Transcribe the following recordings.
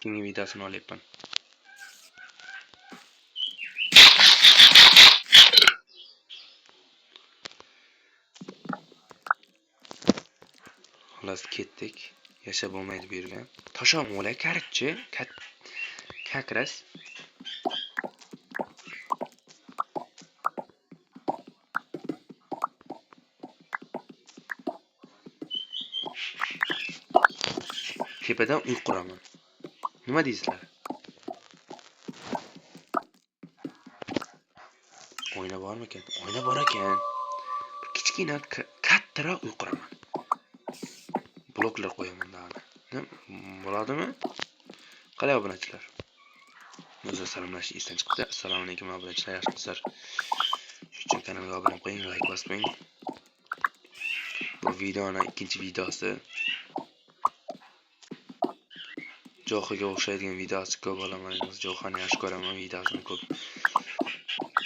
Keyingi videosini olyapman. Xullas ketdik. Yashab bo'lmaydi bu yerga. Tosham o'lay, короче, как раз. Tepadan uy quraman. Nima deysizlar? Oyna bormikan? Oyna bor ekan. Bir kichkina kattaroq uy quraman. Bloklar qo'yaman dag'ini. Bo'ladimi? Qalay obunachilar? O'zaro salomlashish esdan chiqibdi. Assalomu alaykum obunachilar, yaxshimisizlar? Shuning uchun kanalga obuna qo'ying, like bosib qo'ying. Bu videoni ikkinchi videosi. Jo'xaga o'xshaydigan videosi ko'p olaman. Jo'xani yaxshi ko'raman, videosini ko'p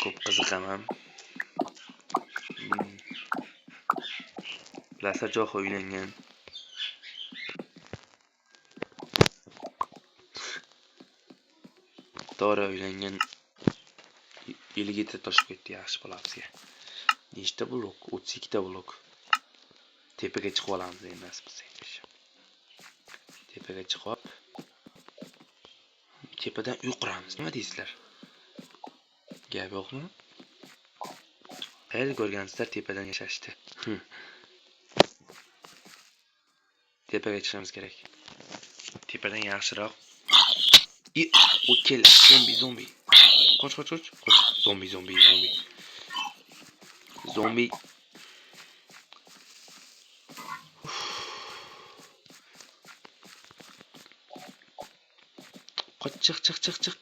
ko'p qiziqaman. Bilasizlar, Jo'xa uylangan. To'g'ri uylangan. 57 ta toshib ketdi, yaxshi bola bizga. Nechta blok? 32 ta blok. Tepaga chiqib olamiz endi nasib qilsa. Tepaga chiqib tepadan uy quramiz. Nima deysizlar? Gap yo'qmi? Qayerda ko'rgansizlar tepadan yashashni? Tepaga chiqishimiz kerak. Tepadan yaxshiroq. O kel, zombi, zombi. Qoch, qoch, qoch, qoch. Zombi, zombi, zombi. Zombi. Qoch, chiq, chiq, chiq, chiq.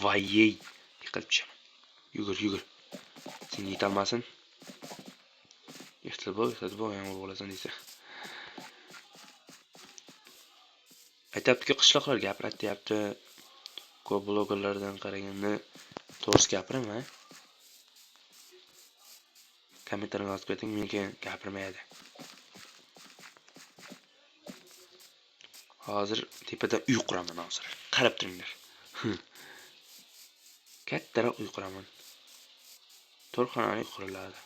Voy-ey, yiqilib tushaman. Yugur, yugur. Seni yetolmasin. Ehtiyot bo'l, ehtiyot bo'l, yomg'ir bo'lasan desa. Aytyaptiki, qishloqlar gapiradi deyapti. Ko'p blogerlardan qaraganda to'g'risi gapiraman. Kommentariyga yozib keting, menga gapirmaydi. Hozir tepada uy quraman hozir. Qarab turinglar. Kattaroq uy quraman. 4 xonali quriladi.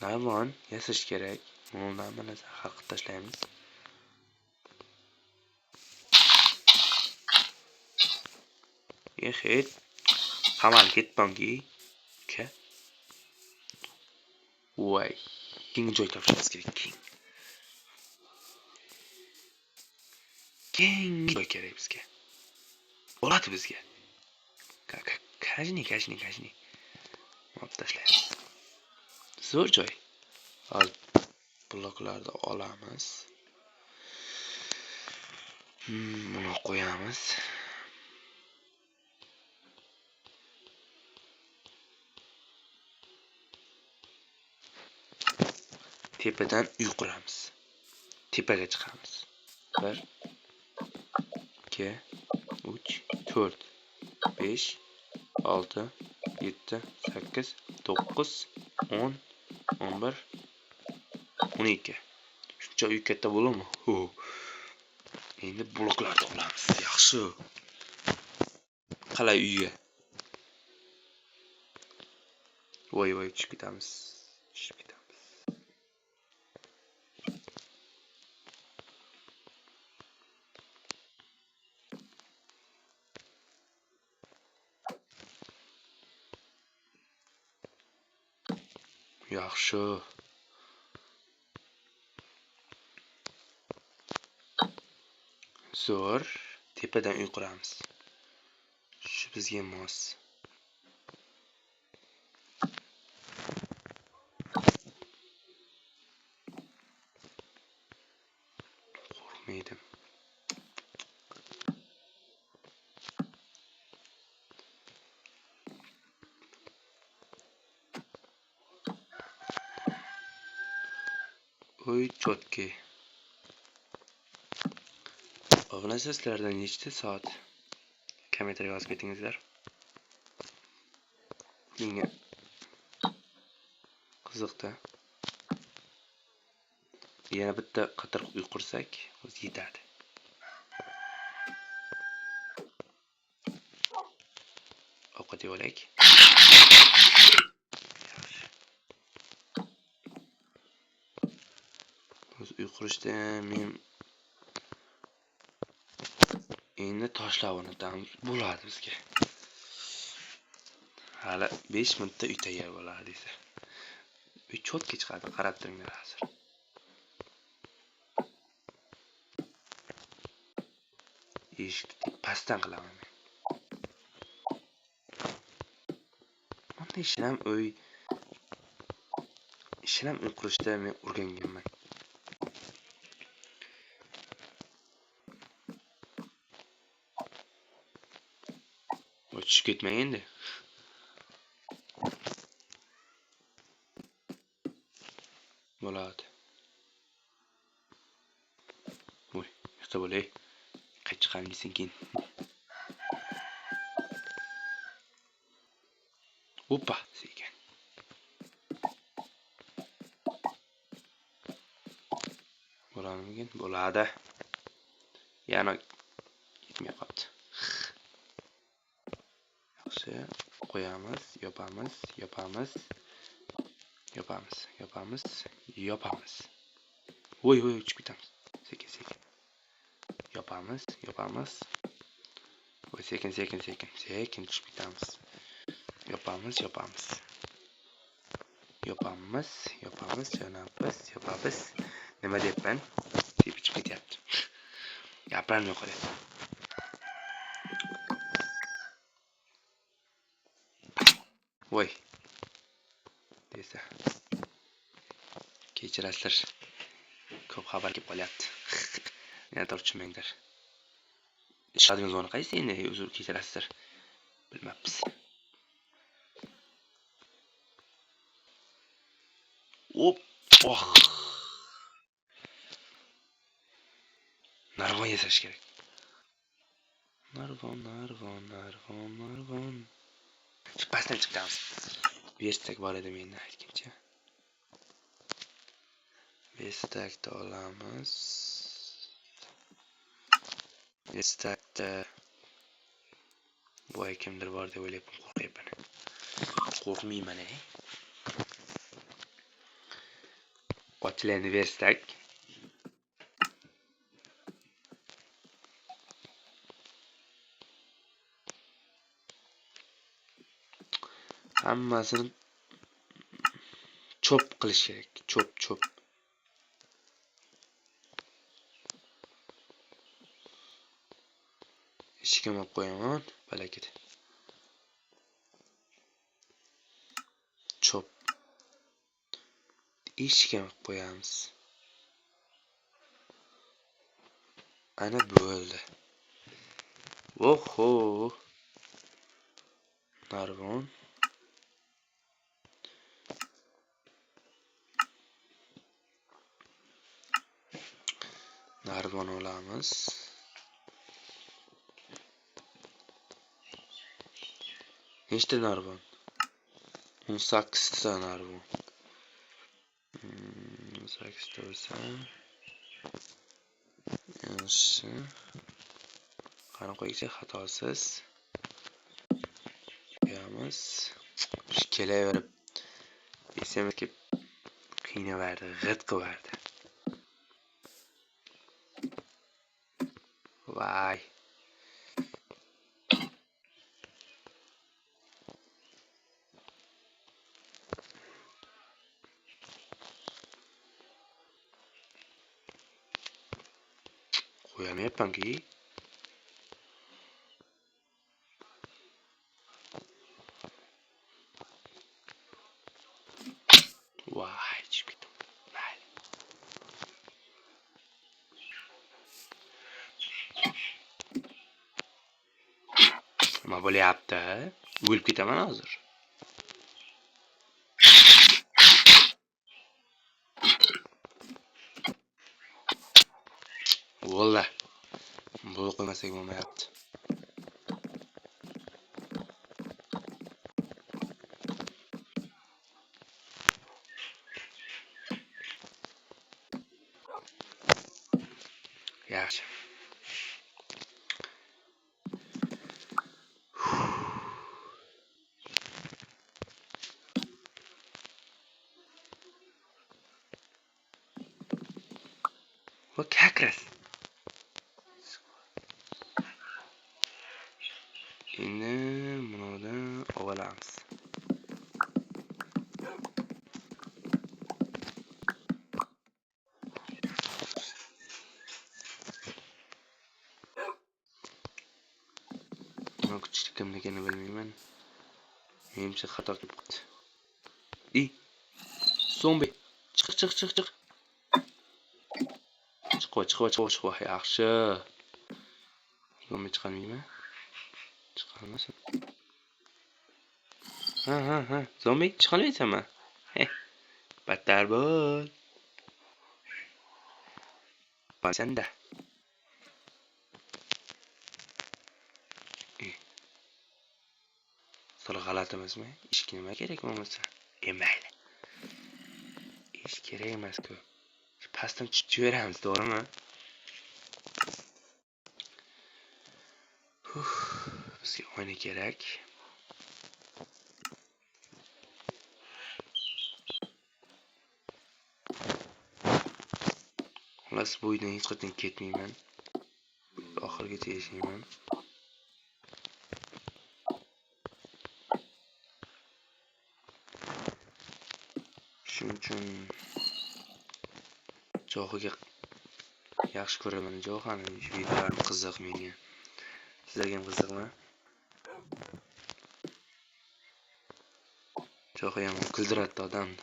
Narvon yasash kerak. Buni hamma narsani hal qilib tashlaymiz. Eh, qamal ketdimki. Uka. Voy, keng joy topishimiz kerak, keng. Keng joy kerak bizga. Bo'ladi bizga. Kajni, kajni, kajni. Olib tashlaymiz. Zo'r joy. Hozir bloklarni olamiz. Buni qo'yamiz. Tepadan uy quramiz. Tepaga chiqamiz. 1 2 3 4 5 6 7 8 9 10 11 12. Shuncha uy katta bo'ladimi? Endi bloklarni olamiz. Yaxshi. Qalay uyga? Voy voy, tushib ketamiz. Tushib ketamiz. Yaxshi. Zo'r. Tepadan uy quramiz. Shu bizga mos. Qo'rqmaydim. Uy cho'tki. Obunachi sizlardan nechta soat? Kommentariyga yozib ketingizlar. Menga qiziqda. Yana bitta qator uy qursak, o'zi yetadi. Ovqat yeb olaylik. O'zi uy qurishda men endi toshlar o'rnatamiz, bo'ladi bizga. Hali 5 minutda uy tayyor bo'ladi desa. Uy cho'tga chiqadi, qarab turinglar hozir. Eshikni pastdan qilaman men. Bunday shinam uy qurishda men o'rganganman. Tushib ketmang endi. Bo'ladi. Voy, yo'qda bo'lay. Qaytib chiqamiz keyin. Opa, sekin. Bo'ladimikin? Bo'ladi. Yana yetmay qoldi. Yaxshi, qo'yamiz, yopamiz, yopamiz. Yopamiz, yopamiz, yopamiz. Voy, voy, tushib ketamiz. Sekin, sekin. Yopamiz, yopamiz. Voy, sekin, sekin, sekin, sekin tushib ketamiz. Yopamiz, yopamiz. Yopamiz, yopamiz, yonamiz, yopamiz. Nima deyapman? Tepib chiqib ketyapti. Gapirolmay qolyapti. Voy. Desa. Kechirasizlar. Ko'p xabar kelib qolyapti. Yana tortishmanglar. Ishladingiz zona qaysi endi? Uzr, kechirasizlar. Bilmabmiz. Hop, oh. Narvon yasash kerak. Narvon, narvon, narvon, narvon. Pastdan chiqamiz. Verstak bor edi menda aytgancha. Verstakni olamiz. Verstakda voy kimdir bor deb o'ylayapman, qo'rqyapman. Qo'rqmayman, ey. Ochiladi verstak. Hammasini cho'p qilish kerak. Cho'p, cho'p. Eshikka olib qo'yaman, balakat. Cho'p. Eshikka olib qo'yamiz. Ana bo'ldi. Oho. Narvon. Narvon olamiz. Nechta narvon? 18 ta narvon. 18 ta bo'lsa. Yaxshi. Qani qo'ysak xatosiz. Qo'yamiz. Shu kelaverib esimga kelib qiynaverdi, g'it qilaverdi. Vay. Qo'yolmayapman-ki. Vay, tushib ketdim. Mayli. Nima bo'lyapti? O'lib ketaman hozir. Bo'ldi. Buni qo'ymasak bo'lmayapti. Yaxshi. Nima kuchli kimligini bilmayman. Menimcha xato qilib qo'ydi. I zombi. Chiq chiq chiq chiq. Chiqva chiqva chiqva chiqva. Yaxshi. Zombi chiqolmaymi? Chiqolmasin. Ha ha ha. Zombi chiqolmaysanmi? Battar bo'l. Senda. Sal g'alati emasmi? Eshik nima kerak bo'lmasa? Mayli. Eshik kerak emas-ku. Pastdan tushaveramiz, to'g'rimi? Bizga oyna kerak. Xullas, bu uydan hech qachon ketmayman. Oxirigacha yashayman. Shuning uchun Johiga yaxshi ko'raman. Johani videolarim qiziq menga. Sizlarga ham qiziqmi? Johi ham kuldiradi odamni.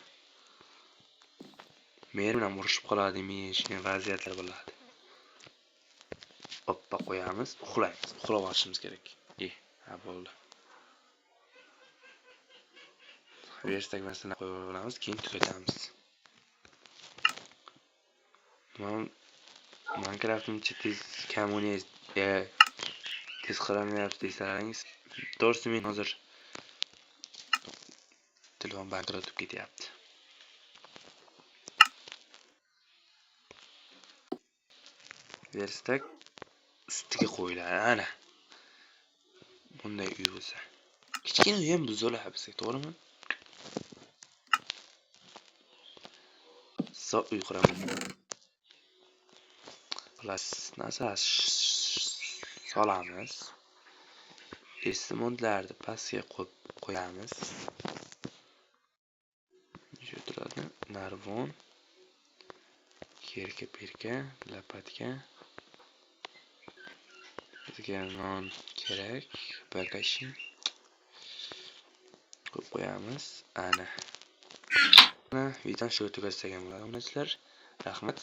Men bilan urushib qoladi, men shunday vaziyatlar bo'ladi. Oppa qo'yamiz, uxlaymiz. Uxlab olishimiz kerak. Ha bo'ldi. Verstak masalani qo'yib olamiz, keyin tugatamiz. Minecraft'imcha tez kam o'ynaysiz, tez qilolmayapsiz desalaringiz, to'g'risi men hozir telefon bankrot bo'lib ketyapti. Verstak ustiga qo'yiladi. Ana. Bunday uy bo'lsa. Kichkina uy ham buziladi bizga, to'g'rimi? Zo'r uy quraman. Xullas, narsa solamiz. Estimondlarni pastga qo'yib qo'yamiz. Shu turadi. Narvon, kerka perka, lapatka. Bizga non kerak, bagajni qo'yib qo'yamiz. Ana. Mana videoni shu tugatsak ham bo'ladi, obunachilar. Rahmat.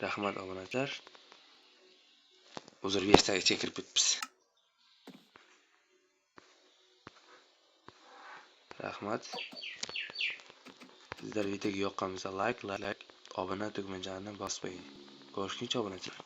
Rahmat obunachilar. Uzr, versiyaga kirib ketibmiz. Rahmat. Sizlar videoga yoqqan bo'lsa like, obuna tugmachani bosib qo'ying. Ko'rishguncha obunachilar.